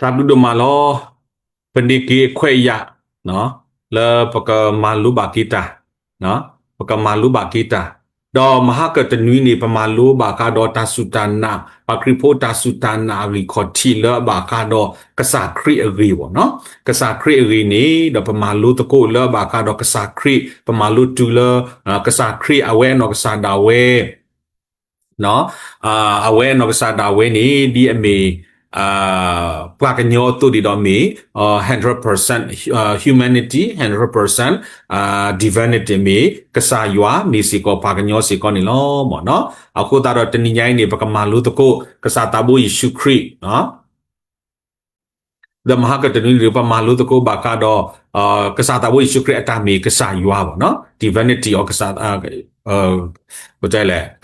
တၢ်ဘျုးဒိၣ်မးလီၤ. ပန့ၢ်က့ၤအခွဲးအယာ် လၢပကမၤလိဘၣ်က့ၤတၢ်, ပကမၤလိဘၣ်က့ၤတၢ်, ဒီးမဟါကတနွံန့ၣ် ပမၤလိဘၣ်ဃးဒီးတၢ်စူၢ်တၢ်နာ်, ပှၤခရံာ်ဖိတၢ်စူၢ်တၢ်နာ်အဂံၢ်ခီၣ်ထံးလၢအဘၣ်ဃးဒီးကစၢ်ခရံာ်အဂ့ၢ်ဘၣ်နီၤ, ကစၢ်ခရံာ်အဂ့ၢ်န့ၣ် ဒီးပမၤလိသကိးလၢအဘၣ်ဃးဒီးကစၢ်ခရံာ်, ပမၤလိတုၤလၢ ကစၢ်ခရံာ်အဝဲအနီၢ်ကစၢ်ဒၣ်ဝဲ အဝဲအနီၢ်ကစၢ်ဒၣ်ဝဲန့ၣ် ဒ်အမ့ၢ် ပှၤကညီအသိးန့ၣ်ဒီးမ့ၢ် hundred percent humanity, hundred percent divinity မ့ၢ်ကစၢ်ယွၤ မ့ၢ်စ့ၢ်ကီးပှၤကညီစ့ၢ်ကီးန့ၣ်လီၤ. အဃိသတးဒီးတနံၤညါအံၤန့ၣ် ပကမၤလိသကိး ကစၢ်သးဘိယ့ၣ်ၡူးခရံာ် ဒီးမဟါကတနွံန့ၣ် ပမၤလိသကိးဘၣ်ဃးဒီး ကစၢ်သးဘိယ့ၣ်ၡူးခရံာ်အတၢ်မ့ၢ်ကစၢ်ယွၤဘၣ်နီၤ, divinity of ကစၢ်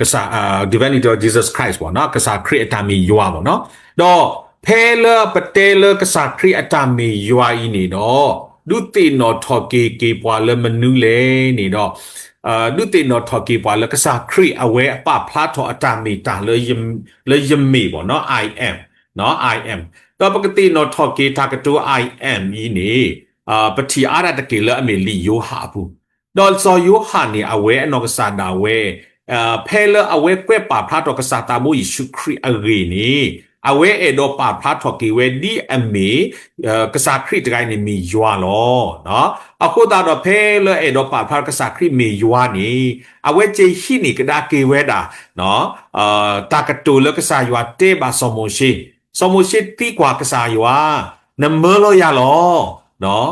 ကစၢ် divinity of Jesus Christ ဘၣ်နီၤ, ကစၢ်ခရံာ်အတၢ်မ့ၢ်ယွၤဘၣ်နီၤ. ဒီးဖဲလၢပတဲလၢကစၢ်ခရံာ်အတၢ်မ့ၢ်ယွၤအံၤန့ၣ်ဒီး ဒုးသ့ၣ်နီၣ်ထီၣ်က့ၤက့ၤပှၤလၢမနုၤလဲၣ်န့ၣ်ဒီး ဒုးသ့ၣ်နီၣ်ထီၣ်က့ၤပှၤလၢကစၢ်ခရံာ်အဝဲပာ်ဖျါထီၣ်အတၢ်မ့ၢ်တၢ်လၢ လၢယမ့ၢ်ဘၣ်နီၤ, I am, I am. ဒီးပကသ့ၣ်နီၣ်ထီၣ်က့ၤတၢ်ကတိၤ I am အံၤန့ၣ် ပထံၣ်အါဒၣ်တက့ၢ်လၢအမ့ၢ်လံာ်ယိၤဟၣ်အပူၤ, ဒီးစီၤယိၤဟၣ်န့ၣ် အဝဲအနီၢ်ကစၢ်ဒၣ်ဝဲ ဖဲလၢအဝဲကွဲးပာ်ဖျါထီၣ်ကစၢ်သးဘိယ့ၣ်ၡူးခရံာ်အဂ့ၢ်န့ၣ် အဝဲအဲၣ်ဒိးပာ်ဖျါထီၣ်က့ၤဝဲဒ်အမ့ၢ် ကစၢ်ခရံာ်တဂၤအံၤန့ၣ်မ့ၢ်ယွၤလီၤ. အဃိသတးဒီးဖဲလၢအဲၣ်ဒိးပာ်ဖျါကစၢ်ခရံာ်မ့ၢ်ယွၤန့ၣ် အဝဲစ့ၢ်ဟံးန့ၢ်ကဒါက့ၤဝဲဒၣ် တၢ်ကတိၤလၢကစၢ်ယွၤတဲဘၣ်စီၤမိၤၡ့, စီၤမိၤၡ့သံကွၢ်ကစၢ်ယွၤ, နမၢလီၤယၤလီၤ.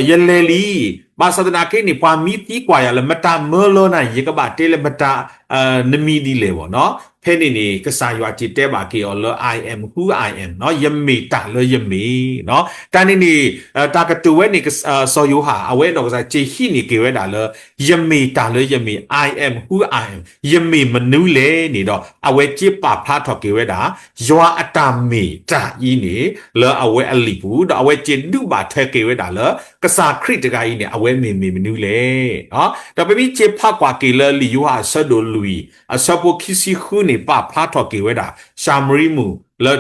ယလဲၤလံ. ဘၣ်ဆၣ်သနာ်က့န့ၣ် ပှၤမ့ၢ်သံကွၢ်ယၤလၢမတၤမၢလီၤနၤ, ယကဘၣ်တဲလၢမတၤ နမံၤဒ်လဲၣ်ဘၣ်နီၤ. ဖဲန့ၣ်န့ၣ် ကစၢ်ယွၤစ့ၢ်တဲဘၣ်က့ၤအီၤလၢ I am who I am နီၤ, ယမ့ၢ်တၢ်လၢယမ့ၢ်နီၤ. တၢ်န့ၣ်န့ၣ် တၢ်ကတိၤဝဲန့ၣ် စီၤယိၤဟၣ် အဝဲအနီၢ်ကစၢ်စ့ၢ်ဟံးန့ၢ်က့ၤဝဲဒၣ်လၢ ယမ့ၢ်တၢ်လၢယမ့ၢ် I am who I am ယမ့ၢ်မနုၤလဲၣ်န့ၣ်ဒီး အဝဲစ့ၢ်ပာ်ဖျါထီၣ်က့ၤဝဲဒၣ် ယွၤအတၢ်မ့ၢ်တၢ်အံၤန့ၣ် လၢအဝဲအလံာ်ပူၤ ဒီးအဝဲစ့ၢ်ဒုးဘၣ်ထွဲက့ၤဝဲဒၣ်လၢ ကစၢ်ခရံာ်တဂၤအံၤန့ၣ် အဝဲမ့ၢ်မ့ၢ်မနုၤလဲၣ်. ဒီးပမ့ၢ်စ့ၢ်ဖးကွၢ်က့ၤလၢလံာ်ယိၤဟၣ်အဆၢဒိၣ်လွံၢ် အဆၢဖိခံဆံဃုန့ၣ် ပာ်ဖျါထီၣ်က့ၤဝဲဒၣ် ၡၤမရံမုၣ်လၢ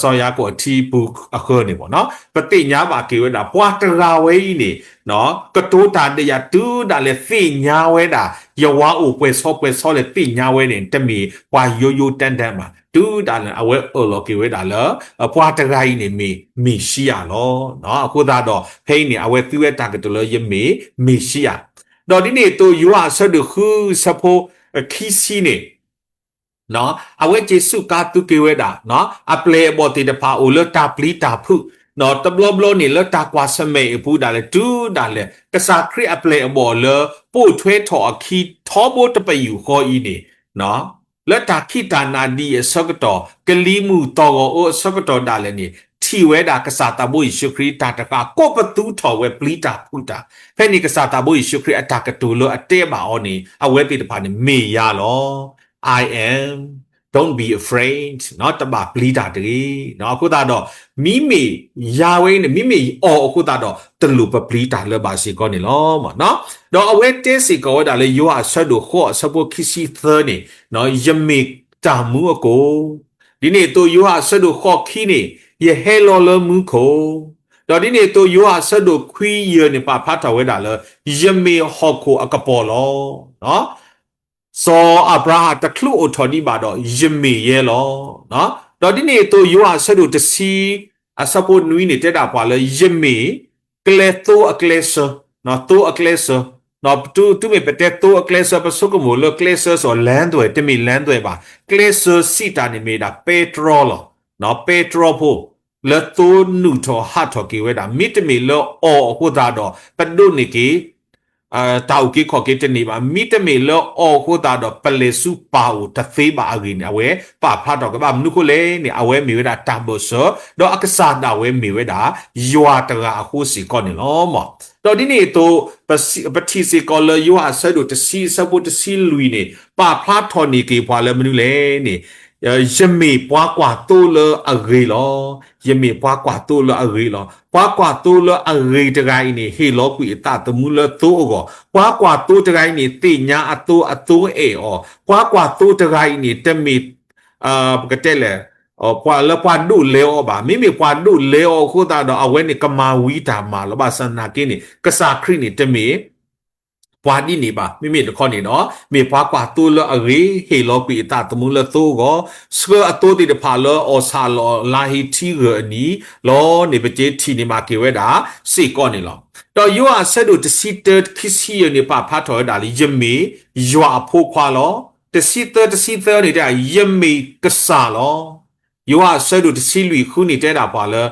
စီၤယၤကိာ်အထံပူၤအဃၢၤန့ၣ်ဘၣ်နီၤ, ပသ့ၣ်ညါဘၣ်က့ၤဝဲဒၣ် ပှၤတဂၤဝဲအံၤန့ၣ် ကတိၤတၢ်ဒီးယၤတုၤဒၣ်လဲာ်သ့ၣ်ညါဝဲဒၣ် ယဝၤအိၣ်ပှဲၤဆီပှဲၤဆီလဲၣ် သ့ၣ်ညါဝဲန့ၣ် တမ့ၢ်ပှၤယိယိတၢ်တၢ်မး တုၤဒၣ်လဲာ် အဝဲအၢၣ်လီၤက့ၤဝဲဒၣ်လၢ ပှၤတဂၤအံၤန့ၣ်မ့ၢ်မ့ၣ်ၡံအၤလီၤ. အဃိသတးဒီး ဖဲအံၤန့ၣ် အဝဲသံဝဲတၢ်ကတိၤလၢယမ့ၢ်မ့ၣ်ၡံအၤ, ဒီးဒ်န့ၣ်အသိး ယိၤဟၣ်အဆၢဒိၣ်ဃု အဆၢဖိခံဆံန့ၣ် အဝဲစ့ၢ်စူးကါသုက့ၤဝဲဒၣ် အပျဲၢ်အဘီၣ်သ့ၣ်တဖၣ်အိၣ်လၢတၢ်ပျံၤတၢ်ဖုး တဘျီဘျီန့ၣ် လၢတၢ်ကွၢ်ဆၢၣ်မဲာ်အပူၤဒၣ်လဲာ် တုၤဒၣ်လဲာ် ကစၢ်ခရံာ်အပျဲၢ်အဘီၣ်လၢ ပိာ်ထွဲထီၣ်အခံထီဘိတပယူာ်ဃီအံၤန့ၣ် လၢတၢ်ခံးတၢ်နးဒံးအဆၢကတီၢ် ကလံၤမုၢ်သီၣ်ဂီၤအၢအဆၢကတီၢ်ဒၣ်လဲာ်န့ၣ် ထံၣ်ဝဲဒၣ်ကစၢ်သးဘိယ့ၣ်ၡူးခရံာ်တၢ်တဃာ် ကိးပသူထီၣ်ဝဲပျံၤတၢ်ဖုးတၢ်, ဖဲန့ၣ်ကစၢ်သးဘိယ့ၣ်ၡူးခရံာ်အတၢ်ကတိၤလၢအတဲဘၣ်အီၤန့ၣ် အဝဲသ့ၣ်တဖၣ်န့ၣ် မ့ၢ်ယၤလီၤ. I am, don't be afraid တဘၣ်ပျံၤတၢ်တဂ့ၤ. အဃိသတးဒီး မ့မ့ၢ်ယၤဝဲအံၤန့ၣ် မ့မ့ၢ်အီၤအဃိသတးဒီး တလိၣ်ပပျံၤတၢ်လၢၤဘၣ်စ့ၢ်ကီးန့ၣ်လီၤ. ဒီးအဝဲတဲစ့ၢ်ကီးဝဲဒၣ်လၢယိၤဟၣ်အဆၢဒိၣ်ဃိးအဆၢဖိခံဆံသၢန့ၣ် ယမ့ၢ်တၢ်မူအကိၣ်, ဒ်န့ၣ်အသိးယိၤဟၣ်အဆၢဒိၣ်ဃိးခံန့ၣ် ယဟဲလီၤလၢမူခိၣ်, ဒီးဒ်န့ၣ်အသိးယိၤဟၣ်အဆၢဒိၣ်ခွံယဲၢ်န့ၣ် ပာ်ဖျါထီၣ်ဝဲဒၣ်လၢ ယမ့ၢ်ဟီၣ်ခိၣ်အကပီၤလီၤ. စီၤအၤဘြၤဟၣ်တချုးအိၣ်ထီၣ်ဒံးဘၣ်ဒီး ယမ့ၢ်ယဲလီၤ. ဒီးဒ်န့ၣ်အသိးယိၤဟၣ်အဆၢဒိၣ်တဆံ အဆၢဖိနွံန့ၣ် တဲဒၣ်ပှၤလၢ ယမ့ၢ်ကျဲသိအကျဲဆၢ, သိအကျဲဆၢ, တုၤမ့ၢ်ပတဲသိအကျဲဆၢ ပဆိကမိၣ်လၢကျဲဆၢစီၤ လၢသွဲၣ် တမ့ၢ်လၢသွဲၣ်ဘၣ်, ကျဲဆၢစံးတၢ်န့ၣ်မ့ၢ်ဒၣ်ပဲတြီလီၤ. ပဲတြီဖိ လၢသိနုာ်ထီၣ်ဟးထီၣ်က့ၤဝဲဒၣ် မ့တမ့ၢ်လၢအီၤအဃိသတးဒီး ပဒိးန့ၢ်က့ၤ တၢ်အုၣ်က့ၤခီၣ်က့ၤတန့ၢ်ဘၣ်, မ့တမ့ၢ်လၢအီၤအဃိသတးဒီး ပလဲၤဆူပၢ်အိၣ်တသ့ဘၣ်အဂ့ၢ်န့ၣ် အဝဲပာ်ဖျါထီၣ်က့ၤဘၣ်. မနုၤအဃိလဲၣ်န့ၣ် အဝဲမ့ၢ်ဝဲဒၣ်တၢ်ဘၢၣ်စၢၤ ဒီးအကစၢ်ဒၣ်ဝဲမ့ၢ်ဝဲဒၣ် ယွၤတဂၤအဃိစ့ၢ်ကီးန့ၣ်လီၤ. ဒီးဒ်န့ၣ်အသိး ပထံၣ်စ့ၢ်ကီးလၢယိၤဟၣ်အဆၢဒိၣ်တဆံ အဆၢဖိတဆံလွံၢ်န့ၣ် ပာ်ဖျါထီၣ်န့ၢ်က့ၤပှၤလၢမနုၤလဲၣ်န့ၣ် ယမ့ၢ်ပှၤကွၢ်သိလၢအဂ့ၤလီၤ. ယမ့ၢ်ပှၤကွၢ်သိလၢအဂ့ၤလီၤ. ပှၤကွၢ်သိလၢအဂ့ၤတဂၤအံၤန့ၣ် ဟ့ၣ်လီၤကွံာ်အသးသမူလၢသိအဂီၢ်, ပှၤကွၢ်သိတဂၤအံၤန့ၣ် သ့ၣ်ညါအသိ အသိအဲၣ်အီၤ, ပှၤကွၢ်သိတဂၤအံၤန့ၣ် တမ့ၢ် ပကတဲလဲၣ် ပှၤလၢပှၤဒိးလဲအီၤဘၣ်. မ့မ့ၢ်ပှၤဒိးလဲအီၤအဃိသတးဒီး အဝဲန့ၣ်ကမၤဝံတၢ်မၤလီၤ. ဘၣ်ဆၣ်သနာ်က့န့ၣ် ကစၢ်ခရံာ်န့ၣ်တမ့ၢ် ပှၤဒ်န့ၣ်ဘၣ်. မ့မ့ၢ်တခီန့ၣ်ဒီး မ့ၢ်ပှၤကွၢ်သိလၢအဂ့ၤ, ဟ့ၣ်လီၤကွံာ်အသးသမူလၢသိအဂီၢ်, ဆှၢအသိသ့ၣ်တဖၣ်လၢအီၣ်ဆၣ်လီၤလါဟ့ထံဂၢၢ်အနံၤလီၤန့ၣ် ပကထံၣ်န့ၢ်ဘၣ်က့ၤဝဲဒၣ်စ့ၢ်ကီးန့ၣ်လီၤ. ဒီးယိၤဟၣ်အဆၢဒိၣ်တဆံတၢ ခံဆံယဲၢ်န့ၣ် ပာ်ဖျါထီၣ်ဝဲဒၣ်လၢ ယမ့ၢ်ယွၤအဖိခွါလီၤ. တဆံသၢ တဆံသၢန့ၣ်တဲ ယမ့ၢ်ကစၢ်လီၤ. ယိၤဟၣ်အဆၢဒိၣ်တဆံလွံၢ်ဃုန့ၣ် တဲဒၣ်ပှၤလၢ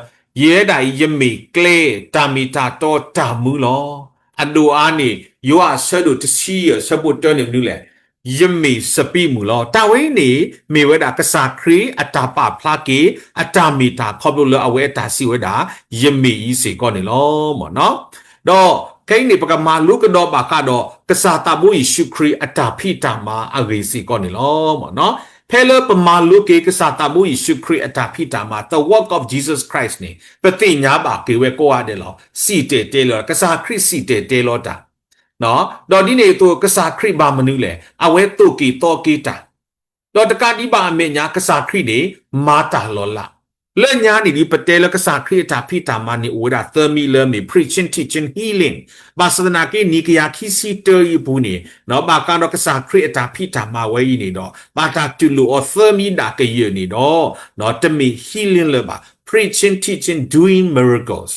ယဲဒၣ်အံၤ ယမ့ၢ်ကျဲ, တၢ်မ့ၢ်တၢ်တီ တၢ်မူလီၤ. အဒိၣ်အါန့ၣ် ယိၤဟၣ်အဆၢဒိၣ်တဆံယဲၢ် ဆၢဖိတၢန့ၣ်မနုၤလဲၣ်, ယမ့ၢ်စပံးမုၢ်လီၤ. တၢ်ဝဲအံၤန့ၣ် မ့ၢ်ဝဲဒၣ်ကစၢ်ခရံာ်အတၢ်ပာ်ဖျါက့ၤ အတၢ်မ့ၢ်တၢ်ခီဖျိလၢအဝဲအတၢ်စံးဝဲဒၣ် ယမ့ၢ်အံၤစ့ၢ်ကီးန့ၣ်လီၤ. ဒီးခဲအံၤန့ၣ် ပကမၤလိကဒီးဘၣ်ဃးဒီး ကစၢ်သးဘိယ့ၣ်ၡူးခရံာ်အတၢ်ဖံးတၢ်မၤအဂ့ၢ်စ့ၢ်ကီးန့ၣ်လီၤ. ဖဲလၢပမၤလိက့ၤကစၢ်သးဘိယ့ၣ်ၡူးခရံာ်အတၢ်ဖံးတၢ်မၤ the work of Jesus Christ န့ၣ် ပသ့ၣ်ညါဘၣ်က့ၤဝဲကိးဂၤဒဲးလီၤ. စံၣ်တဲၤတဲလီၤ, ကစၢ်ခရံာ်စံၣ်တဲၤတဲလီၤတၢ် ဒီးဒ်န့ၣ်အသိး ကစၢ်ခရံာ်ဘၣ်မနုၤလဲၣ်, အဝဲသိၣ်က့ၤသီက့ၤတၢ်, ဒီးတကးဒံးဘၣ်အမဲာ်ညါ ကစၢ်ခရံာ်န့ၣ် မၤတၢ်လီၤလး. လၢညါန့ၣ်ဒီး ပတဲလၢကစၢ်ခရံာ်အတၢ်ဖံးတၢ်မၤန့ၣ် အိၣ်ဝဲဒၣ်သၢမံၤလၢအမ့ၢ် preaching, teaching, healing. ဘၣ်ဆၣ်သနာ်က့ နံၣ်ကယၤခံဆံတၢအံၤအပူၤန့ၣ် ဘၣ်ဃးဒီးကစၢ်ခရံာ်အတၢ်ဖံးတၢ်မၤဝဲအံၤန့ၣ်ဒီး ဘၣ်တၢ်တူၢ်လိာ်အီၤသၢမံၤဒၣ်ကယၢၢ်န့ၣ်ဒီး တမ့ၢ် healing လၢၤဘၣ်, preaching, teaching, doing miracles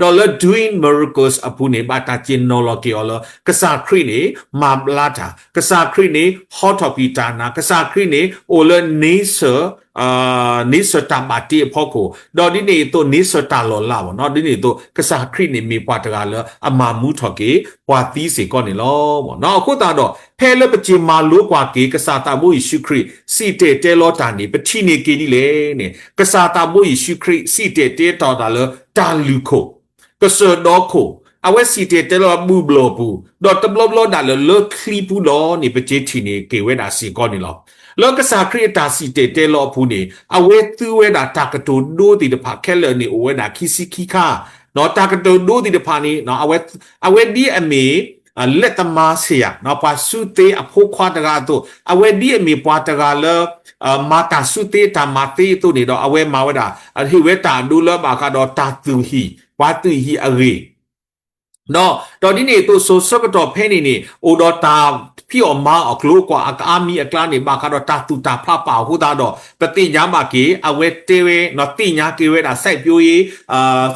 ဒီးလၢ doing miracles အပူၤန့ၣ် ဘၣ်တၢ်စ့ၢ်နီၤလီၤက့ၤအီၤလၢ ကစၢ်ခရံာ်န့ၣ် မၤဘျါတၢ်, ကစၢ်ခရံာ်န့ၣ် ဟီထီၣ်ကွံာ်တၢ်နာ်, ကစၢ်ခရံာ်န့ၣ် အိၣ်လၢန့ဆၢၣ် န့ဆၢၣ်တၢ်ဘၣ်တ့အဖီခိၣ်, ဒီးဒ်န့ၣ်အသိး န့ဆၢၣ်တၢ်လီၤလးဘၣ်နီၤ, ဒ်န့ၣ်အသိး ကစၢ်ခရံာ်န့ၣ်မ့ၢ်ပှၤတဂၤလၢအမၤမူထီၣ်က့ၤ ပှၤသံစ့ၢ်ကီးန့ၣ်လီၤ. အဃိသတးဒီး ဖဲလၢပစ့ၢ်မၤလိကွၢ်က့ၤ ကစၢ်သးဘိယ့ၣ်ၡူးခရံာ် စံၣ်တဲၤတဲလီၤတၢ်န့ၣ် ပထံၣ်န့ၢ်က့ၤဒ်လဲၣ်န့ၣ် ကစၢ်သးဘိယ့ၣ်ၡူးခရံာ် စံၣ်တဲၤတဲလီၤတၢ်လၢတၢ်လုၢ်ခိၣ် ကစၢၢ်ဒီခိၣ်, အဝဲစံၣ်တဲၤတဲလီၤဘူၣ်ဘျီၣ်ပူၤ, ဒီးတဘျီဘျီဒၣ်လၢလၢချံပူၤလီၤန့ၣ် ပစ့ၢ်ထံၣ်န့ၢ်က့ၤဝဲဒၣ်စ့ၢ်ကီးန့ၣ်လီၤ. လၢကစၢ်ခရံာ်အတၢ်စံၣ်တဲၤတဲလီၤအပူၤန့ၣ် အဝဲသူဝဲဒၣ်တၢ်ကတိၤဒိသ့ၣ်တဖၣ်ခဲလၢာ်န့ၣ် အိၣ်ဝဲဒၣ်ခံဆံခံခါ, တၢ်ကတိၤဒိသ့ၣ်တဖၣ်န့ၣ် အဝဲဒ်အမ့ၢ် လက်သမားဆရာ ပှၤစုသ့အဖိခွါတဂၤအသိး, အဝဲဒ်အမ့ၢ်ပှၤတဂၤလၢ မၤတၢ်စုသ့တၢ်မၤသ့အသိးန့ၣ်ဒီး အဝဲမၤဝဲဒၣ် ဟ့ၣ်ဝဲတၢ်အဒိလၢဘၣ်ဃးဒီးတၢ်သူၣ်ဟံၣ်, ပှၤသူၣ်ဟံၣ်အဂ့ၢ် ဒီး ဒီးဒ်န့ၣ်အသိး စိၤဆၢကတီၢ်ဖဲန့ၣ်န့ၣ် အိၣ်ဒီးတၢ်ဖံးအီၣ်မၤအီၣ်ကျိၤအကွာ်အကအါမံၤအကျါန့ၣ် ဘၣ်ဃးဒီးတၢ်သူၣ်တၢ်ဖျးပာ်အဃိသတးဒီး ပသ့ၣ်ညါဘၣ်က့ၤ အဝဲတဲဝဲ သ့ၣ်ညါက့ၤဝဲဒၣ် စိုက်ပျိုးရေး,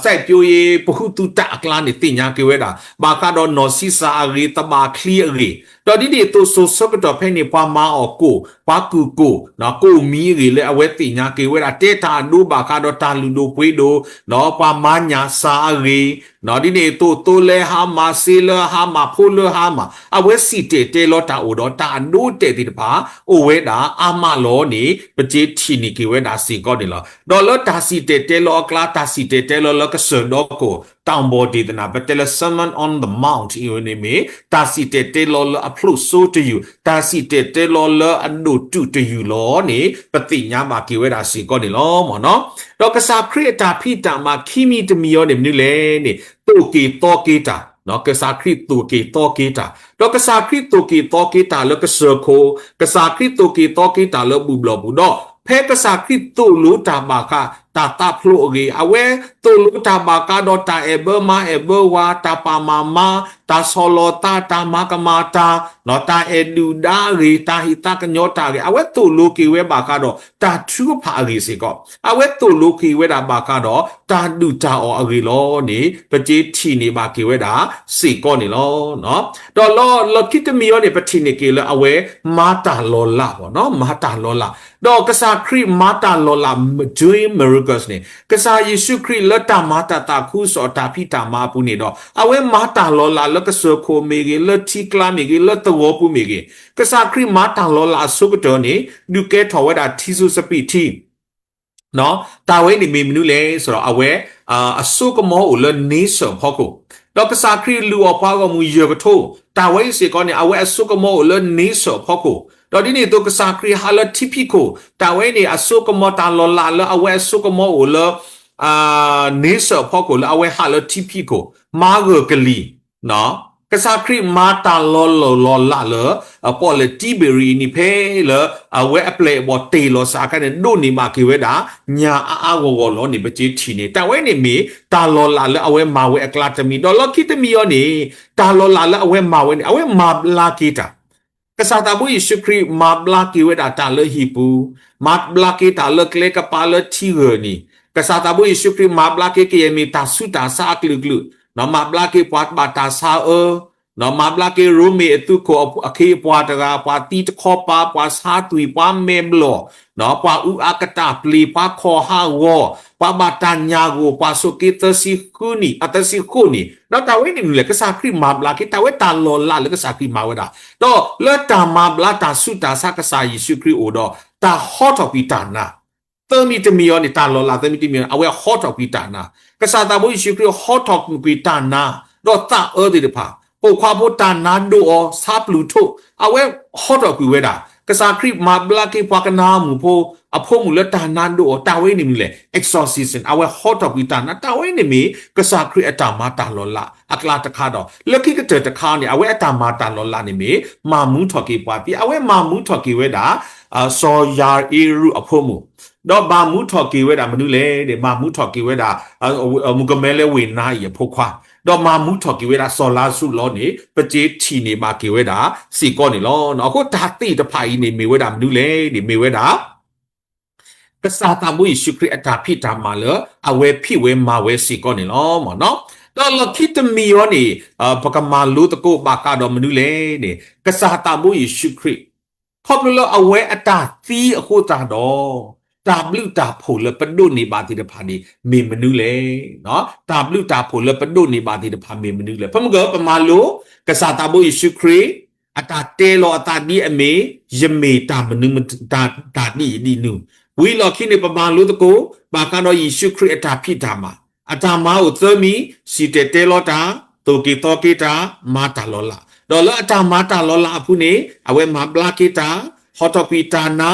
စိုက်ပျိုးရေး ပဟုသူတၢ်အကျါန့ၣ် သ့ၣ်ညါက့ၤဝဲဒၣ် ဘၣ်ဃးဒီးနီၢ်ဆံးစၢ်အဂ့ၢ် သဘၣ်ချံအဂ့ၢ်, ဒီးဒ်န့ၣ်အသိး စိၤဆၢကတီၢ်ဖဲန့ၣ် ပှၤမၤအီၣ်ကိၣ်, ပှၤကူၣ်ကိၣ်, ကိၣ်မံၤအဂ့ၢ်လၢအဝဲသ့ၣ်ညါက့ၤဝဲဒၣ် တဲတၢ်အဒိဘၣ်ဃးဒီးတၢ်လုၢ်ဒိၣ်ပှ့ၤဒိၣ်, ပှၤမၤညၣ်စၢ်အဂ့ၢ်, ဒ်န့ၣ်အသိး သိလၢဟါမၢ် စ့လၢဟါမၢ် ဖိလၢဟါမၢ် အဝဲစံၣ်တဲၤတဲလီၤတၢ်အိၣ်ဒီးတၢ်အဒိတဲာ်သ့ၣ်တဖၣ် အိၣ်ဝဲဒၣ်အါမးလီၤန့ၣ် ပစ့ၢ်ထံၣ်န့ၢ်က့ၤဝဲဒၣ်စ့ၢ်ကီးန့ၣ်လီၤ. ဒီးလၢတၢ်စံၣ်တဲၤတဲလီၤအကျါ တၢ်စံၣ်တဲၤတဲလီၤလၢကစၢၢ်ဒီခိၣ် တၢ်ဘီၣ်ဒ့သနၢ် ပတဲလၢ Sermon on the Mount အံၤန့ၣ်မ့ၢ် တၢ်စံၣ်တဲၤတဲလီၤလၢအဖျိးစိတယုၢ်, တၢ်စံၣ်တဲၤတဲလီၤလၢအဒိၣ်တုာ်တယုၢ်လီၤန့ၣ် ပသ့ၣ်ညါဘၣ်က့ၤဝဲဒၣ်စ့ၢ်ကီးန့ၣ်လီၤ. ဒီးကစၢ်ခရံာ်အတၢ်ဖံးတၢ်မၤခံမံၤတမံၤအံၤန့ၣ်မနုၤလဲၣ်န့ၣ် သိၣ်က့ၤသီက့ၤတၢ်, ကစၢ်ခရံာ်သိၣ်က့ၤသီက့ၤတၢ်, ဒီးကစၢ်ခရံာ်သိၣ်က့ၤသီက့ၤတၢ်လၢကစၢၢ်ခိၣ်, ကစၢ်ခရံာ်သိၣ်က့ၤသီက့ၤတၢ်လၢဘူၣ်ဘျီၣ်ပူၤဒီး ဖဲကစၢ်ခရံာ်သိၣ်လိတၢ်ဘၣ်ဃး တၢ်သးဖျိးအဂ့ၢ်, အဝဲသိၣ်လိတၢ်ဘၣ်ဃးဒီးတၢ်အဲၣ်ဘၢမါအဲၣ်ဘၢဝၤ, တၢ်ပာ်မၤမါ, တၢ်ဆီၣ်လီၤသး, တၢ်မၤကမၣ်တၢ်, တၢ်အဲၣ်ဒုၣ်ဒါအဂ့ၢ်, တၢ်ဟ့ၣ်သးကညီၤတၢ်အဂ့ၢ်, အဝဲသိၣ်လိက့ၤဝဲဘၣ်ဃးဒီးတၢ်ထုကဖၣ်အဂ့ၢ်စ့ၢ်ကီး, အဝဲသိၣ်လိက့ၤဝဲဒၣ်ဘၣ်ဃးဒီး တၢ်ဒုၣ်တၢ်အီၣ်အဂ့ၢ်လီၤန့ၣ် ပစ့ၢ်ထံၣ်န့ၢ်ဘၣ်က့ၤဝဲဒၣ်စ့ၢ်ကီးန့ၣ်လီၤ. ဒီးလၢလီၢ်ခံတမံၤအံၤန့ၣ် ပထံၣ်န့ၢ်က့ၤလၢအဝဲမၤတၢ်လီၤလး, မၤတၢ်လီၤလး, ဒီးကစၢ်ခရံာ်မၤတၢ်လီၤလး doing miracles န့ၣ် ကစၢ်ယ့ၣ်ၡူးခရံာ်လၢတၢ်မၤတၢ်သးခုကစီၣ်တၢ်ဖံးတၢ်မၤအပူၤန့ၣ်ဒီး အဝဲမၤတၢ်လီၤလးလၢကစၢၢ်ခိၣ်မ့ၢ်ဂ့ၤ, လၢထံကျါမ့ၢ်ဂ့ၤ, လၢသဝီပူၤမ့ၢ်ဂ့ၤ, ကစၢ်ခရံာ်မၤတၢ်လီၤလးအဆိကတၢၢ်န့ၣ် ဒုးကဲထီၣ်ဝဲဒၣ်ထံဆူစပံးထံ တၢ်ဝဲန့ၣ်မ့ၢ်မနုၤလဲၣ် ဆိုတော့ အဝဲအစိကမီၤအိၣ်လၢန့ဆၢၣ်အဖီခိၣ်, ဒီးကစၢ်ခရံာ်လုၢ်အီၣ်ပှၤဂီၢ်မုၢ်ယဲၢ်ကထိ, တၢ်ဝဲအံၤစ့ၢ်ကီးန့ၣ် အဝဲအစိကမီၤအိၣ်လၢန့ဆၢၣ်အဖီခိၣ်, ဒီးဒ်န့ၣ်အသိး ကစၢ်ခရံာ်ဟးလၢထံဖံးခိၣ်, တၢ်ဝဲန့ၣ် အစိကမီၤတၢ်လီၤလးလၢအဝဲအစိကမီၤအိၣ်လၢ န့ဆၢၣ်အဖီခိၣ် လၢအဝဲဟးလၢထံဖံးခိၣ်, မၤဂၢၢ်ကလံၤ, ကစၢ်ခရံာ်မၤတၢ်လီၤလးလၢ ပီၣ်လဲၣ်တံဘ့ရံအံၤန့ၣ် ဖဲလၢအဝဲအပျဲၢ်အဘီၣ်တ့ၢ်လီၤစးအခါန့ၣ် ဒိးန့ၢ်ဘၣ်က့ၤဝဲဒၣ် ညၣ်အါအါဂီၢ်ဂီၢ်လီၤန့ၣ် ပစ့ထံၣ်န့ၣ် တၢ်ဝဲန့ၣ်မ့ၢ်တၢ်လီၤလးလၢအဝဲမၤဝဲအကျါတမံၤ, ဒီးလီၢ်ခံတမံၤအံၤန့ၣ် တၢ်လီၤလးလၢအဝဲမၤဝဲန့ၣ် အဝဲမၤဘျါက့ၤတၢ် ကစၢ်သးဘိယ့ၣ်ၡူးခရံာ်မၤဘျါက့ၤဝဲဒၣ်တၢ်လၢဟံၣ်ပူၤ, မၤဘျါက့ၤတၢ်လၢကျဲကပၤလၢထံဂၢၢ်န့ၣ်, ကစၢ်သးဘိယ့ၣ်ၡူးခရံာ်မၤဘျါက့ၤကယဲၢ်မ့ၢ်တၢ်ဆူးတၢ်ဆါအကလုာ်ကလုာ်, မၤဘျါက့ၤပှၤဘၣ်တၢ်ဆါအၢ, မၤဘျါက့ၤရိမ့ၤအသုးခိၣ်အခ့အပှၤတဂၤ, ပှၤသံတခီပၤ, ပှၤဆါတွံၢ်, ပှၤမဲာ်ဘျီၣ်, ပှၤအူအကတၢ်ပျ့ၤ, ပှၤခီၣ်ဟးဂီၤ, ပှၤဘၣ်တၢ်ညၣ်ဂိၢ်, ပှၤဆိးက့သၢဆံဃုနံၣ်, အသၢဆံဃိးနံၣ်, ဒီးတၢ်ဝဲန့ၣ်မနုၤလဲၣ်, ကစၢ်ခရံာ်မၤဘျါက့ၤ, တၢ်ဝဲတၢ်လီၤလးလၢကစၢ်ခရံာ်မၤဝဲဒၣ်, ဒီးလၢတၢ်မၤဘျါတၢ်ဆူးတၢ်ဆါကစၢ်ယ့ၣ်ၡူးခရံာ်အိၣ်ဒီး တၢ်ဟီထီၣ်ကွံာ်တၢ်နါ သၢမံၤတမံၤအံၤန့ၣ် တၢ်လီၤလးသၢမံၤတမံၤအံၤန့ၣ် အဝဲဟီထီၣ်ကွံာ်တၢ်နါ, ကစၢ်သးဘိယ့ၣ်ၡူးခရံာ်ဟီထီၣ်ကွံာ်တၢ်နါ, ဒီးသးအၢသ့ၣ်တဖၣ်, ပိာ်ခွါဖိတၢ်နါဒိၣ်အီၤ, ဆါပျုၢ်ထိၣ်, အဝဲဟီထီၣ်ကွံာ်ဝဲဒၣ်, ကစၢ်ခရံာ်မၤဘျါက့ၤပှၤကနၤအမုၣ်ဖိ, အဖိမုၣ်လၢတၢ်နါဒိၣ်အီၤ, တၢ်ဝဲန့ၣ်မနုၤလဲၣ်, exorcism, အဝဲဟီထီၣ်ကွံာ်တၢ်နါ, တၢ်ဝဲန့ၣ်မ့ၢ် ကစၢ်ခရံာ်အတၢ်မၤတၢ်လီၤလးအကျါတခါဒီး လၢခံကတၢၢ်တခါန့ၣ် အဝဲအတၢ်မၤတၢ်လီၤလးန့ၣ်မ့ၢ် မၤမူထီၣ်က့ၤပှၤသံ, အဝဲမၤမူထီၣ်က့ၤဝဲဒၣ် စီၤယၤအ့ရူးအဖိမုၣ်, ဒီးမၤမူထီၣ်က့ၤဝဲဒၣ်မနုၤလဲၣ်န့ၣ် မၤမူထီၣ်က့ၤဝဲဒၣ် မုၣ်ကမဲလၢဝ့ၢ်နါအံၤအဖိခွါ, ဒီးမၤမူထီၣ်က့ၤဝဲဒၣ်စီၤလါစရူးလီၤန့ၣ် ပစ့ထံၣ်န့ၢ်ဘၣ်က့ၤဝဲဒၣ်စ့ၢ်ကီးန့ၣ်လီၤ. အဃိတၢ်သ့ၣ်တဖၣ်အံၤန့ၣ် မ့ၢ်ဝဲဒၣ်မနုၤလဲၣ်န့ၣ် မ့ၢ်ဝဲဒၣ် ကစၢ်သးဘိယ့ၣ်ၡူးခရံာ်အတၢ်ဖံးတၢ်မၤလၢ အဝဲဖံးဝဲမၤဝဲစ့ၢ်ကီးန့ၣ်လီၤ. ဒီးလီၢ်ခံတမံၤအံၤန့ၣ် ပကမၤလိသကိးဘၣ်ဃးဒီးမနုၤလဲၣ်န့ၣ် ကစၢ်သးဘိယ့ၣ်ၡူးခရံာ် ခီဖျိလၢအဝဲအတၢ်သံအဃိသတးဒီး တၢ်ဘျုးတၢ်ဖှိၣ်လၢပဒိးန့ၢ်ဘၣ်သ့ၣ်တဖၣ်န့ၣ် မ့ၢ်မနုၤလဲၣ်. တၢ်ဘျုးတၢ်ဖှိၣ်လၢပဒိးန့ၢ်ဘၣ်သ့ၣ်တဖၣ်မ့ၢ်မနုၤလဲၣ်. ဖဲမုၢ်က ပမၤလိ ကစၢ်သးဘိယ့ၣ်ၡူးခရံာ် အတၢ်တဲလီၤအသးဒ်အမ့ၢ် ယမ့ၢ်တၢ်မနုၤ တၢ်ဒ်အံၤဒ်နုၤ, ဝံၤလီၢ်ခံန့ၣ် ပမၤလိသကိး ဘၣ်ဃးဒီးယ့ၣ်ၡူးခရံာ်အတၢ်ဖံးတၢ်မၤ, အတၢ်မၤအိၣ်သၢမံၤ, စံၣ်တဲၤတဲလီၤတၢ်, သိၣ်က့ၤသီက့ၤတၢ်, မၤတၢ်လီၤလး, ဒီးလၢအတၢ်မၤတၢ်လီၤလးအပူၤန့ၣ် အဝဲမၤဘျါက့ၤတၢ်, ဟီထီၣ်ကွံာ်တၢ်နါ,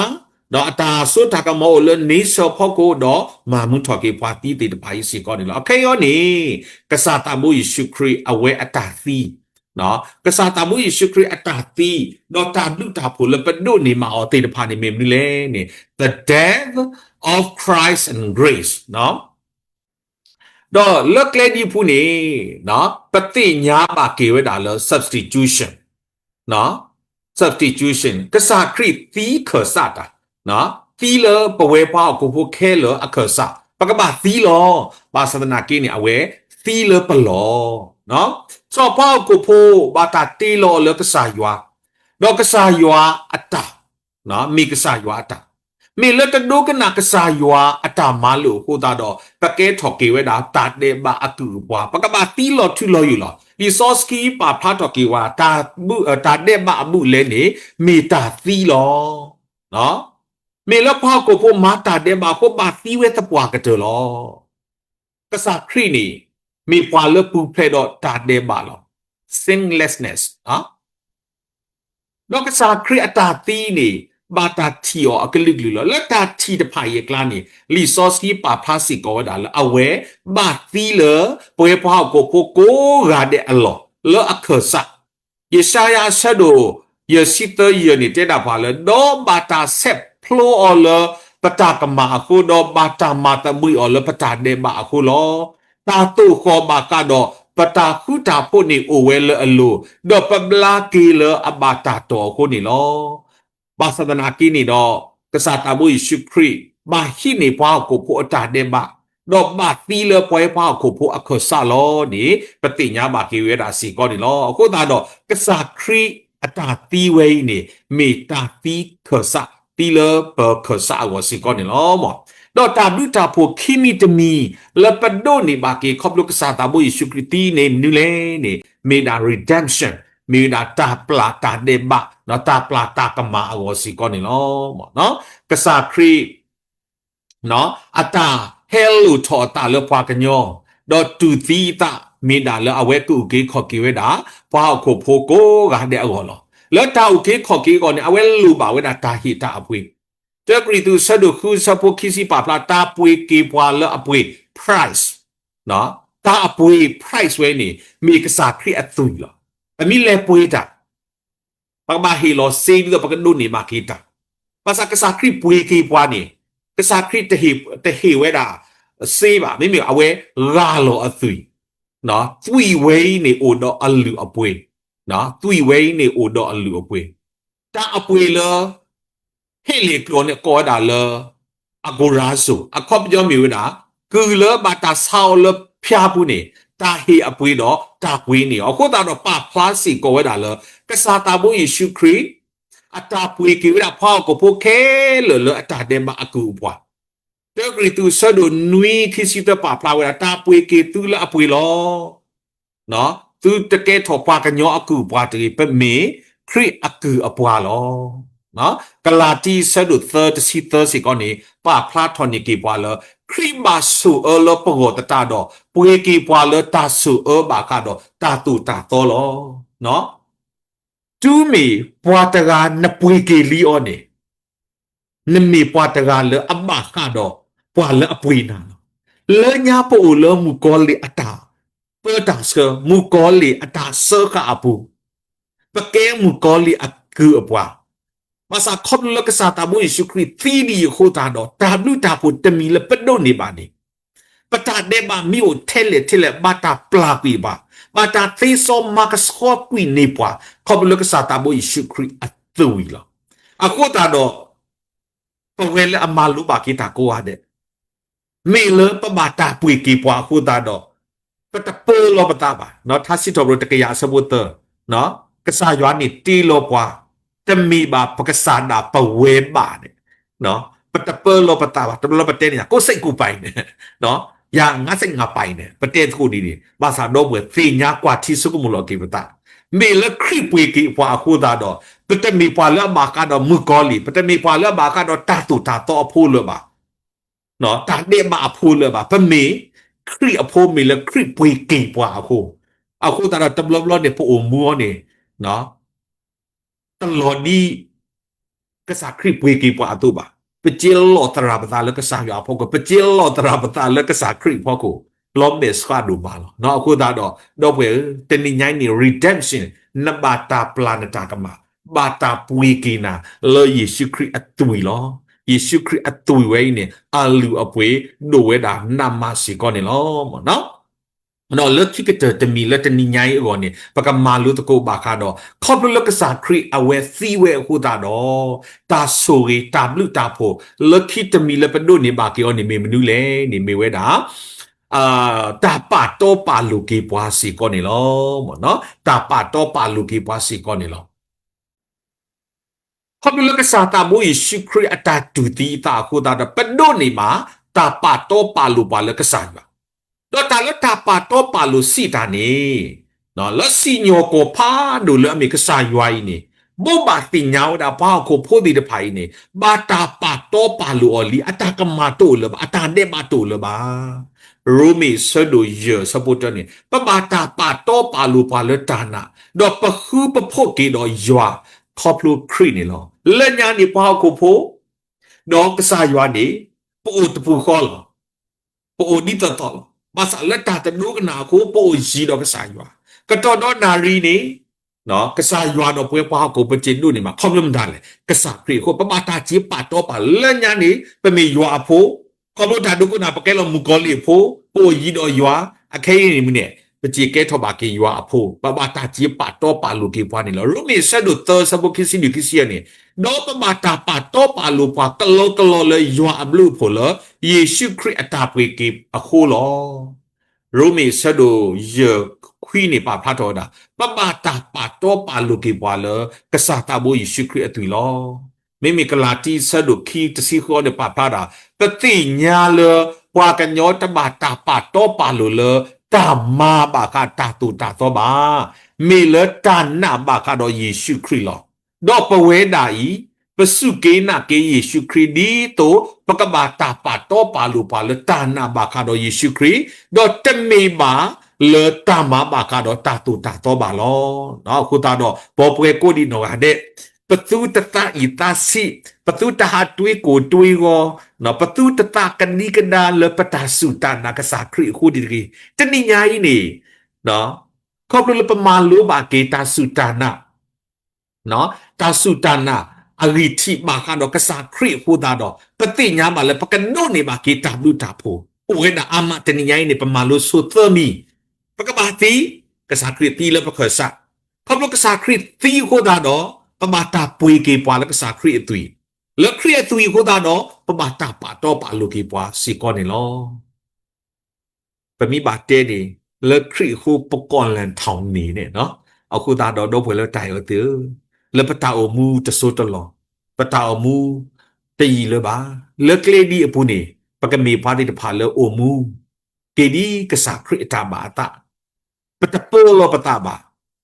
ဒီးအတၢ်စိတၢ်ကမီၤအိၣ်လၢန့ဆၢၣ်ဖီခိၣ်ဒီး မၤမူထီၣ်က့ၤပှၤသံသ့ၣ်တဖၣ်အံၤစ့ၢ်ကီးန့ၣ်လီၤ. အခဲအံၤန့ၣ် ကစၢ်သးဘိယ့ၣ်ၡူးခရံာ်အဝဲအတၢ်သံ ကစၢ်သးဘိယ့ၣ်ၡူးခရံာ်အတၢ်သံ ဒီးတၢ်ဘျုးတၢ်ဖှိၣ်လၢပဒိးန့ၢ်ဘၣ်အီၤသ့ၣ်တဖၣ်န့ၣ်မ့ၢ်မနုၤလဲၣ်န့ၣ် the death of Christ and grace ဒီးလၢကျဲဒ်အံၤအပူၤန့ၣ် ပသ့ၣ်ညါဘၣ်က့ၤဝဲဒၣ်လၢ substitution, substitution ကစၢ်ခရံာ်သံခၢၣ်စးတၢ်, သံလၢပဝဲပှၤဟီၣ်ခိၣ်ဖိခဲလၢာ်အခၢၣ်စး, ပကဘၣ်သံလီၤ. ဘၣ်ဆၣ်သနာ်က့န့ၣ် အဝဲသံလၢပလီၢ် စီၤပှၤဟီၣ်ခိၣ်ဖိဘၣ်တၢ်တ့လီၤအီၤလၢကစၢ်ယွၤ, ဒီးကစၢ်ယွၤအတၢ် မ့ၢ်ကစၢ်ယွၤအတၢ်, မ့ၢ်လၢတဒိကနၣ်ကစၢ်ယွၤအတၢ်မၤလိာ်အဃိသတးဒီး ပကဲထီၣ်က့ၤဝဲဒၣ်တၢ်ဒဲးဘးအကုၢ်အပှၤ, ပကဘၣ်သံလီၤထူလီၤယိာ်လီၤ. လံာ်စီဆှံပာ်ဖျါထီၣ်က့ၤဝဲ တၢ်ဒဲးဘးအဘူးအလဲန့ၣ် မ့ၢ်တၢ်သံလီၤ. မ့ၢ်လၢပှၤဟီၣ်ခိၣ်ဖိမၤတၢ်ဒဲးဘးအဃိ ဘၣ်သံဝဲသပှၢ်ကတၢၢ်လီၤ. ကစၢ်ခရံာ်န့ၣ် မ့ၢ်ပှၤလၢပူၤဖျဲးဒီးတၢ်ဒဲးဘးလီၤ. sinlessness ဒီးကစၢ်ခရံာ်အတၢ်သံန့ၣ် ဘၣ်တၢ်ထံၣ်အီၤအကလုာ်ကလုာ်လီၤ. လၢတၢ်ထံၣ်တဖၣ်အံၤအကျါန့ၣ် လံာ်စီဆှံပာ်ဖျါစ့ၢ်ကီးဝဲဒၣ်လၢအဝဲ ဘၣ်သံလၢ ပဝဲပှၤဟီၣ်ခိၣ်ဖိကိးဂၤဒဲးအလီၢ် လၢအခၢၣ်စး ယၡါယၤအဆၢဒိၣ် ယဲၢ်ဆံသၢ ယဲၢ်န့ၣ် တဲဒၣ်ပှၤလၢ ဒီးဘၣ်တၢ်ဆဲးဖျိအီၤလၢပတၢ်ကမၣ်အဃိ, ဒီးဘၣ်တၢ်မၤသဘှံးအီၤလၢပတၢ်ဒဲးဘးအဃိလီၤ. တၢ်သိၣ်ဃီၣ်ဘၣ်ဃးဒီး ပတၢ်ဃူတၢ်ဖိးန့ၣ်အိၣ်ဝဲလၢအလိၤ, ဒီးပဘျါက့ၤလၢအဘၣ်တၢ်တီၢ်အဃိန့ၣ်လီၤ. ဘၣ်ဆၣ်သနာ်က့န့ၣ်ဒီး ကစၢ်သးဘိယ့ၣ်ၡူးခရံာ် ဘၣ်ဟံးန့ၢ်ပှၤဟီၣ်ခိၣ်ဖိအတၢ်ဒဲးဘး, ဒီးဘၣ်သံလၢပဝဲပှၤဟီၣ်ခိၣ်ဖိအခၢၣ်စးလီၤန့ၣ် ပသ့ၣ်ညါဘၣ်က့ၤဝဲဒၣ်စ့ၢ်ကီးန့ၣ်လီၤ. အဃိသတးဒီး ကစၢ်ခရံာ်အတၢ်သံဝဲအံၤန့ၣ် မ့ၢ်တၢ်သံခၢၣ်စး, သံလၢပခၢၣ်စးအဂီၢ်စ့ၢ်ကီးန့ၣ်လီၤ. ဒီးတၢ်ဘျုးတၢ်ဖှိၣ်ခံမံၤတမံၤ လၢပဒိးန့ၢ်ဘၣ်က့ၤ ခီဖျိကစၢ်သးဘိယ့ၣ်ၡူးခရံာ်သံန့ၣ်မနုၤလဲၣ်န့ၣ် မ့ၢ်ဒၣ် redemption, မ့ၢ်ဝဲဒၣ်တၢ်ပျၢ်တၢ်ဒဲးဘး, တၢ်ပျၢ်တၢ်ကမၣ်အဂီၢ်စ့ၢ်ကီးန့ၣ်လီၤ. ကစၢ်ခရံာ် အတၢ်ဟဲလိၣ်ထီၣ်အသးလၢပှၤကညီ, ဒီးတူၢ်သံအသး မ့ၢ်ဒၣ်လၢအဝဲကအုၣ်က့ၤခီၣ်က့ၤဝဲဒၣ် ပှၤဟီၣ်ခိၣ်ဖိကိးဂၤဒဲးအဂီၢ်လီၤ. လၢတၢ်အုၣ်က့ၤခီၣ်က့ၤအဂီၢ်န့ၣ် အဝဲလိၣ်ဘၣ်ဝဲဒၣ်တၢ်ဟ့ၣ်တၢ်အပှ့ၤ, တၢကရံၣ်သူး အဆၢဒိၣ်ဃု အဆၢဖိခံဆံ ပာ်ဖျါ တၢ်ပှ့ၤက့ၤပှၤလၢအပှ့ၤ price, တၢ်အပှ့ၤ price ဝဲန့ၣ် မ့ၢ်ကစၢ်ခရံာ်အသွံၣ်လီၤ. ပမ့ၢ်လဲၤပှ့ၤတၢ် ပကဘၣ်ဟ့ၣ်လီၤစ့ဒ်သိးပကဒိးန့ၢ်ဘၣ်က့ၤတၢ်. ဘၣ်ဆၣ်ကစၢ်ခရံာ်ပှ့ၤက့ၤပှၤန့ၣ် ကစၢ်ခရံာ်တဟ့ၣ်, တဟ့ၣ်ဝဲဒၣ်စ့ဘၣ်. မ့မ့ၢ်အဝဲဂၢ်လီၤအသွံၣ်, သွံၣ်ဝဲအံၤန့ၣ်အိၣ်ဒီးအလုၢ်အပှ့ၤ, သွံၣ်ဝဲအံၤန့ၣ်အိၣ်ဒီးအလုၢ်အပှ့ၤ, တၢ်အပှ့ၤလၢ ဟ့ၣ်လ့ၣ်ကျိာ်န့ၣ်ကိးဝဲဒၣ်လၢ အဂိၤရၤစိၤ, အခီပညီမ့ၢ်ဝဲဒၣ် ကုၢ်လၢဘၣ်တၢ်ဆါအီၤလၢဖၠါပူၤန့ၣ် တၢ်ဟ့ၣ်အပှ့ၤဒီးတၢ်ပှ့ၤန့ၢ်အီၤ. အဃိသတးဒီးပာ်ဖျါစ့ၢ်ကီးဝဲဒၣ်လၢ ကစၢ်သးဘိယ့ၣ်ၡူးခရံာ် အတၢ်ပှ့ၤက့ၤဝဲဒၣ်ပှၤဟီၣ်ခိၣ်ဖိခဲလၢာ်လၢအတၢ်ဒဲးဘးအကုၢ်အပှၤ တၢကရံၣ်သူးဆၢဒိၣ်နွံခံဆံသၢပာ်ဖျါဝဲဒၣ် တၢ်ပှ့ၤက့ၤသုလၢအပှ့ၤလီၤ. သုတကဲထီၣ်ပှၤကညီအကုၢ်အပှၤတဂ့ၤ, ပမ့ၢ်ခရံာ်အကုၢ်အပှၤလီၤ. ကလၤတံဆၢဒိၣ်သၢတဆံသၢစ့ၢ်ကီးန့ၣ် ပာ်ဖျါထီၣ်န့ၢ်က့ၤပှၤလၢ ခရံာ်ဘၣ်ဆိၣ်အၢလၢပဂီၢ်သတးဒီး ပှ့ၤက့ၤပှၤလၢတၢ်ဆိၣ်အၢဘၣ်ဃးဒီးတၢ်သိၣ်တၢ်သီလီၤ. တုၤမ့ၢ်ပှၤတဂၤနပှ့ၤက့ၤလံအီၤန့ၣ် နမ့ၢ်ပှၤတဂၤလၢအဘၣ်ဃးဒီးပှၤလၢအပှ့ၤနၤလီၤ. လၢညါပအိၣ်လၢမုၣ်ကီၤလံၢ်အတၢ်ပၢတၢ်ဆှၢ, မုၣ်ကီၤလံၢ်အတၢ်စၢဃာ်အပူၤ, ပကဲမုၣ်ကီၤလံၢ်အကုၢ်အပှၤ, ဘၣ်ဆၣ်ခီဖျိလၢကစၢ်သးဘိယ့ၣ်ၡူးခရံာ်သံဒံးအဃိသတးဒီး တၢ်ဘျုးတၢ်ဖှိၣ်တမံၤလၢပဒိးန့ၢ်ဘၣ်န့ၣ် ပတၢ်ဒဲးဘးမ့ၢ်အိၣ်ထဲလဲၣ်ထဲလဲၣ် ဘၣ်တၢ်ပျၢ်ကွံာ်ဘၣ်, ဘၣ်တၢ်သ့စီမၤကဆှီကွံာ်န့ၢ်ပှၤ ခီဖျိလၢကစၢ်သးဘိယ့ၣ်ၡူးခရံာ်အသွံၣ်လီၤ. အဃိသတးဒီး ပဝဲလၢအမၤလိဘၣ်က့ၤတၢ်ကိးဂၤဒဲး မ့ၢ်လၢပဘၣ်တၢ်ပှ့ၤက့ၤပှၤအဃိသတးဒီး ပတပၢလီၤပသးဘၣ်. ထါစံးထီၣ်ပတြၢၤတကယၤအဆၢဖိသၢ, ကစၢ်ယွၤန့ၣ်တ့လီၤပှၤ, တမ့ၢ်ဘၣ်ပကစၢ်ဒၣ်ပဝဲဘၣ်န့ၣ်, ပတပၢလီၤပသးဘၣ်. တဘျီပတဲန့ၣ် ကိုယ့်စိတ်ကိုယ်ပိုင်န့ၣ်, ယၤငါးစိတ်ငါးပိုင်န့ၣ် ပတဲသကိးဒ်န့ၣ် ဘၣ်ဆၣ်ဒီပုၢ်ဝဲၢ်သ့ၣ်ညါကွၢ်ထံဆိကမိၣ်လီၤက့ၤပသး, မ့ၢ်လၢခရံာ်ပှ့ၤက့ၤပှၤအဃိသတးဒီး ပတမ့ၢ်ပှၤလၢအဘၣ်ဃးဒီးမုၣ်ကီၤလံၢ်, ပတမ့ၢ်ပှၤလၢအဘၣ်ဃးဒီးတၢ်သိၣ်တၢ်သီအဖိလၢၤဘၣ်. တၢ်ဒဲးဘးအဖိလၢၤဘၣ်. ပမ့ၢ်ခရံာ်အဖိ မ့ၢ်လၢခရံာ်ပှ့ၤက့ၤပှၤအဃိ, အဃိသတးဒီးတဘျီဘျီန့ၣ် ပအိၣ်မူအီၤန့ၣ် တလီၤဒ် ကစၢ်ခရံာ်ပှ့ၤက့ၤပှၤအသိးဘၣ်. ပစ့လီၤသရၣ်ပသးလၢကစၢ်ယွၤအဖီခိၣ်, ပစ့လီၤသရၣ်ပသးလၢကစၢ်ခရံာ်အဖီခိၣ်, လီၤမဲာ်ဆှးဒိၣ်မးလီၤ. အဃိသတးဒီး ဒီပုၢ်ဝဲၢ်ဧၢ, တနံၤညါအံၤန့ၣ် redemption နဘၣ်တၢ်ပျၢ်နတၢ်ကမၣ်, ဘၣ်တၢ်ပှ့ၤက့ၤနၤလၢယ့ၣ်ၡူးခရံာ်အသွံၣ်လီၤ. ယ့ၣ်ၡူးခရံာ်အသွံၣ်ဝဲအံၤန့ၣ် အလုၢ်အပှ့ၤဒိၣ်ဝဲဒၣ်နးမးစ့ၢ်ကီးန့ၣ်လီၤ. ဒီးလၢခံကတၢၢ်တမံၤလၢတနံၤညါအံၤအဂီၢ်န့ၣ် ပကမၤလိသကိးဘၣ်ဃးဒီး ခီဖျိလၢကစၢ်ခရံာ်အဝဲသံဝဲအဃိသတးဒီး တၢ်ဆိၣ်ဂ့ၤတၢ်ဘျုးတၢ်ဖှိၣ် လၢခံတမံၤလၢပဒိးန့ၢ်ဘၣ်က့ၤအီၤန့ၣ်မ့ၢ်မနုၤလဲၣ်န့ၣ် မ့ၢ်ဝဲဒၣ် တၢ်ပာ်တီပာ်လိၤက့ၤပှၤစ့ၢ်ကီးန့ၣ်လီၤ. တၢ်ပာ်တီပာ်လိၤက့ၤပှၤစ့ၢ်ကီးန့ၣ်လီၤ. ခီဖျိလၢကစၢ်သးဘိယ့ၣ်ၡူးခရံာ်အတၢ်တူၢ်သံအသးအဃိသတးဒီး ပဒိးန့ၢ်ဘၣ် တၢ်ပာ်တီပာ်လိၤပှၤလၢကစၢ်ယွၤ, ဒီးတၢ်လၢတၢ်ပာ်တီပာ်လိၤစံးတၢ်န့ၣ် လၢစံၣ်ညီၣ်ကွီၢ်ဖးဒိၣ်လၢအမ့ၢ်ကစၢ်ယွၤအံၤန့ၣ် ဘိးဘၣ်သ့ၣ်ညါဝဲဒၣ်ပှၤဟီၣ်ခိၣ်ဖိသ့ၣ်တဖၣ်အံၤန့ၣ် ဘၣ်တၢ်ပာ်တီပာ်လိၤအီၤလံ, အတၢ်ကမၣ်တအိၣ်လၢၤဘၣ်, အတၢ်ဒဲးဘးတအိၣ်လၢၤဘၣ်. ရိမ့ၤဆၢဒိၣ်ယဲၢ်ဆၢဖိတၢန့ၣ် ပဘၣ်တၢ်ပာ်တီပာ်လိၤပှၤလၢတၢ်နာ်, ဒီးပဃုပဖှိၣ်က့ၤဒီးယွၤ ခီဖျိခရံာ်န့ၣ်လီၤ. လၢညါန့ၣ်ပှၤဟီၣ်ခိၣ်ဖိ ဒီးကစၢ်ယွၤန့ၣ် ပအိၣ်တပူၤဃီလီၤ. ပအိၣ်ဒ်သိးသိးလီၤ. ဘၣ်ဆၣ်လၢတၢ်တဒိကနၣ်အဃိ ပအိၣ်ယံၤဒီးကစၢ်ယွၤ, ကတီၢ်ဒီးနၣ်ရံၣ်န့ၣ် ကစၢ်ယွၤဒီးပဝဲပှၤဟီၣ်ခိၣ်ပစ့းဒိးန့ၢ်ဘၣ် ခီဖျိမတၤလဲၣ်, ကစၢ်ခရံာ်အဃိ ပဘၣ်တၢ်စံးပာ်တီပာ်လၢညါန့ၣ် ပမ့ၢ်ယွၤအဖိ, ခီဖျိတၢ်ဒိကနၣ် ပကဲလီၤမုၣ်ကီၤလံၢ်အဖိ, ပအိၣ်ယံၤဒီးယွၤ, အခဲအံၤန့ၣ်မ့ၢ်န့ၣ် ပစံးကဲထီၣ်ဘၣ်က့ၤယွၤအဖိ, ပဘၣ်တၢ်စံးပာ်တီပာ်လိၤက့ၤပှၤန့ၣ်လီၤ. ရိမ့ၤဆၢဒိၣ်သၢဆၢဖိခံဆံလွံၢ်ခံဆံယဲၢ်န့ၣ်, ဒီးပဘၣ်တၢ်ပာ်တီပာ်လိၤပှၤကလီကလီလၢယွၤအဘျုးအဖှိၣ်လၢ ယ့ၣ်ၡူးခရံာ်အတၢ်ပှ့ၤက့ၤအဃိလီၤ. ရိမ့ၤဆၢဒိၣ်ယဲၢ်ခွံန့ၣ် ပာ်ဖျါထီၣ်ဝဲဒၣ် ပဘၣ်တၢ်ပာ်တီပာ်လိၤက့ၤပှၤလၢ ကစၢ်သးဘိယ့ၣ်ၡူးခရံာ်အသွံၣ်လီၤ. မ့မ့ၢ်ကလၤတံဆၢဒိၣ်ခံတဆံဃုန့ၣ် ပာ်ဖျါဒၣ် ပသ့ၣ်ညါလၢ ပှၤကညီတဘၣ်တၢ်ပာ်တီပာ်လိၤလၢ တၢ်မၤဘၣ်ဃးတၢ်သိၣ်တၢ်သီဘၣ်. မ့ၢ်လၢတၢ်နာ်ဘၣ်ဃးဒီးယ့ၣ်ၡူးခရံာ်လီၤ. ဒီးပဝဲဒၣ်အံၤ ပစူၢ်က့ၤနာ်က့ၤယ့ၣ်ၡူးခရံာ် ဒ်သိး ပကဘၣ်တၢ်ပာ်တီပာ်လိၤပှၤလၢတၢ်နာ်ဘၣ်ဃးဒီးယ့ၣ်ၡူးခရံာ်, ဒီးတမ့ၢ်ဘၣ်လၢတၢ်မၤဘၣ်ဃးဒီးတၢ်သိၣ်တၢ်သီဘၣ်လီၤ. အဃိသတးဒီး ပဝဲကိးဒံးနီၢ်ဂၤဒဲး ပသုတသးအံၣ်သးဆံး, ပသုတဟးတွ့ကိၢ်တွ့ဂီၤ, ပသုတသးကဒံကဒါလၢပတၢ်စူၢ်တၢ်နာ်ကစၢ်ခရံာ်အဃိန့ၣ်တဂ့ၤ. တနံၤညါအံၤန့ၣ် ခီဖျိလၢပမၤလိဘၣ်က့ၤတၢ်စူၢ်တၢ်နာ် တၢ်စူၢ်တၢ်နာ်အဂံၢ်ထံးဘၣ်ဃးဒီးကစၢ်ခရံာ်အဃိသတးဒီး ပသ့ၣ်ညါဘၣ်လၢပကဒိးန့ၢ်ဘၣ်က့ၤတၢ်ဘျုးတၢ်ဖှိၣ် အိၣ်ဝဲဒၣ်အါမး. တနံၤညါအံၤန့ၣ် ပမၤလိဆိသၢမံၤ, ပကဘၣ်သံ, ကစၢ်ခရံာ်သံလၢပခၢၣ်စး, ခီဖျိကစၢ်ခရံာ်သံအဃိသတးဒီး ပဘၣ်တၢ်ပှ့ၤက့ၤပှၤလၢကစၢ်ခရံာ်အသွံၣ်, လၢခရံာ်အသွံၣ်အဃိသတးဒီး ပဘၣ်တၢ်ပာ်တီပာ်လိၤက့ၤပှၤစ့ၢ်ကီးန့ၣ်လီၤ. ပမ့ၢ်ဘၣ်တဲန့ၣ် လၢခရံာ်အဃိပကီၢ်လဲၣ်ထီၣ်မ့ၢ်န့ၣ်, အဃိသတးဒီး ဒီပုၢ်ဝဲၢ်လၢတၢ်အဲၣ်အီၤသ့ၣ်ဧၢ, လၢပတၢ်အိၣ်မူတစိၢ်တလီၢ်, ပတၢ်အိၣ်မူတယံာ်လၢၤဘၣ်, လၢကျဲဒ်အံၤအပူၤန့ၣ် ပကမ့ၢ်ပှၤသ့ၣ်တဖၣ်လၢအိၣ်မူက့ၤဒ်ကစၢ်ခရံာ်အတၢ်ဘၣ်အသး ပတပၢလီၤပသးဘၣ်,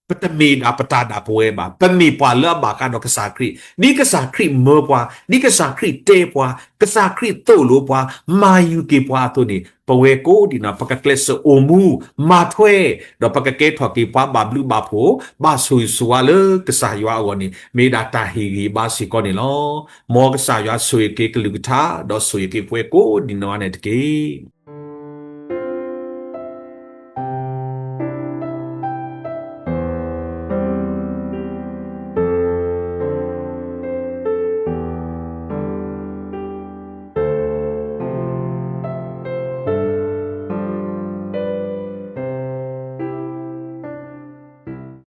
ပတမ့ၢ်ဒၣ်ပတၢ်ဒၣ်ပဝဲဘၣ်, ပမ့ၢ်ပှၤလၢအဘၣ်ဃးဒီးကစၢ်ခရံာ်, ဒ်ကစၢ်ခရံာ်မၢပှၤ, ဒ်ကစၢ်ခရံာ်တဲပှၤ, ကစၢ်ခရံာ်သိၣ်လိပှၤ, မၤယုၤက့ၤပှၤအသိးန့ၣ် ပဝဲကိးဒံးနီၢ် ပကကျဲးစၢးအိၣ်မူ, မၤထွဲ, ဒီးပကကဲထီၣ်က့ၤပှၤဘၣ်ဘျုးဘၣ်ဖှိၣ်, ဘၣ်ဆိၣ်ဂ့ၤဆိၣ်ဝါလၢကစၢ်ယွၤအဂီၢ်န့ၣ် မ့ၢ်ဒၣ်တၢ်ဟ့ၣ်ဂံၢ်ဘါစ့ၢ်ကီးန့ၣ်လီၤ. မ်ကစၢ်ယွၤဆိၣ်ဂ့ၤက့ၤကလုၢ်ကထါ, ဒီးဆိၣ်ဂ့ၤက့ၤပဝဲကိးဒံးနီၢ်န့ၣ်တက့ၢ်.